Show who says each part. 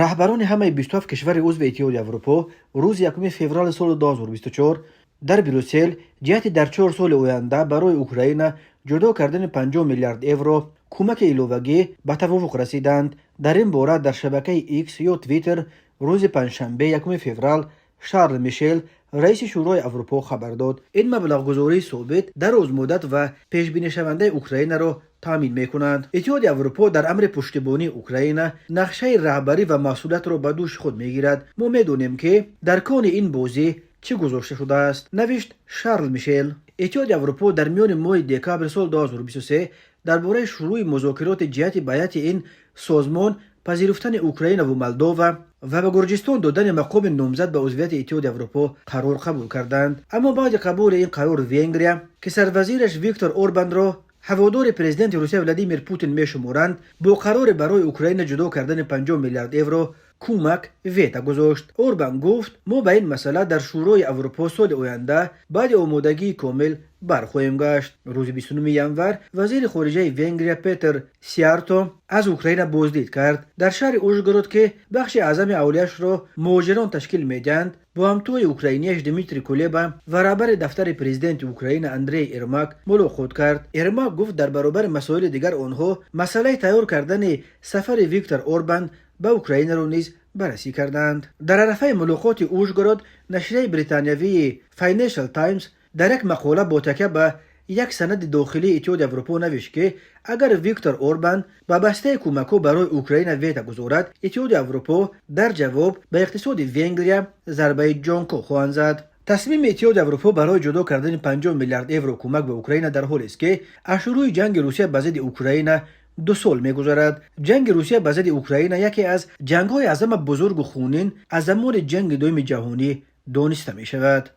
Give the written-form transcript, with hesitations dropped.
Speaker 1: Раҳбарони ҳамаи 27 кишвари узви Иттиҳоди Аврупо рӯзи 1 феврали соли 2024 дар Брюссел ҷиҳати дар 4 соли оянда барои Украина ҷудо кардани 50 миллиард евро кӯмаки иловагӣ ба тавофуқ расиданд. Дар ин бора дар шабакаи X ё Твиттер рӯзи панҷшанбе, 1 феврал, Шарл Мишел, раиси Шӯрои Аврупо, хабар дод. Ин маблағгузории собит, дарозмуддат ва пешбинишавандаи Украинаро таъмин мекунанд. Иттиҳоди Аврупо дар амри пуштибонии Украина нақшаи раҳбарӣ ва масъулиятро ба дӯши худ мегирад. Мо медонем, ки дар кони ин бозӣ чӣ гузошта шудааст, навишт Шарл Мишел. Иттиҳоди Аврупо дар миёни моҳи декабри соли 2023 дар бораи шурӯъи музокироти ҷиҳати ба ҳайати ин созмон пазируфтани Украинаву Молдова ва ба Гурҷистон додани мақоми номзад ба узвияти Иттиҳоди Аврупо қарор қабул карданд. Аммо баъди қабули ин қарор Венгрия, ки сарвазираш Виктор Орбанро ҳаводори президенти Русия Владимир Путин мешуморанд, бо қарори барои Украина ҷудо кардани 50 миллиард евро кӯмак вето гузошт. Орбан гуфт: «Мо ба ин масъала дар Шӯрои Аврупо соли оянда баъди омодагии комил бархоҳем гашт». Рӯзи 29 январ вазири хориҷаи Венгрия Петер Сиярто аз Украина боздид кард. Дар шаҳри Ужгород, ки бахши аъзами аҳолиашро муҳоҷирон ташкил медиҳанд, бо ҳамтои украинияш Дмитрий Кулеба ва раҳбари дафтари президенти Украина Андрей Ермак мулоқот кард. Ермак гуфт, дар баробари масоили дигар онҳо масъалаи тайёр кардани сафари Виктор Орбан ба Украинаро низ баррасӣ карданд. Дар арафаи мулоқоти Ужгород нашрияи британиявии Financial Times дар як мақола бо такя ба як санади дохилии Иттиҳоди Аврупо навишт, ки агар Виктор Орбан ба бастаи кӯмакҳо барои Украина вето гузорад, Иттиҳоди Аврупо дар ҷавоб ба иқтисоди Венгрия зарбаи ҷонкоҳ хоҳанд зад. Тасмими Иттиҳоди Аврупо барои ҷудо кардани 50 миллиард евро кӯмак ба Украина дар ҳолест, ки аз шурӯъи ҷанги Русия ба зидди Украина 2 сол мегузарад. Ҷанги Русия ба зидди Украина яке аз ҷангҳои аз ҳама бузургу хунин аз замони Ҷанги Дуюми Ҷаҳонӣ дониста мешавад.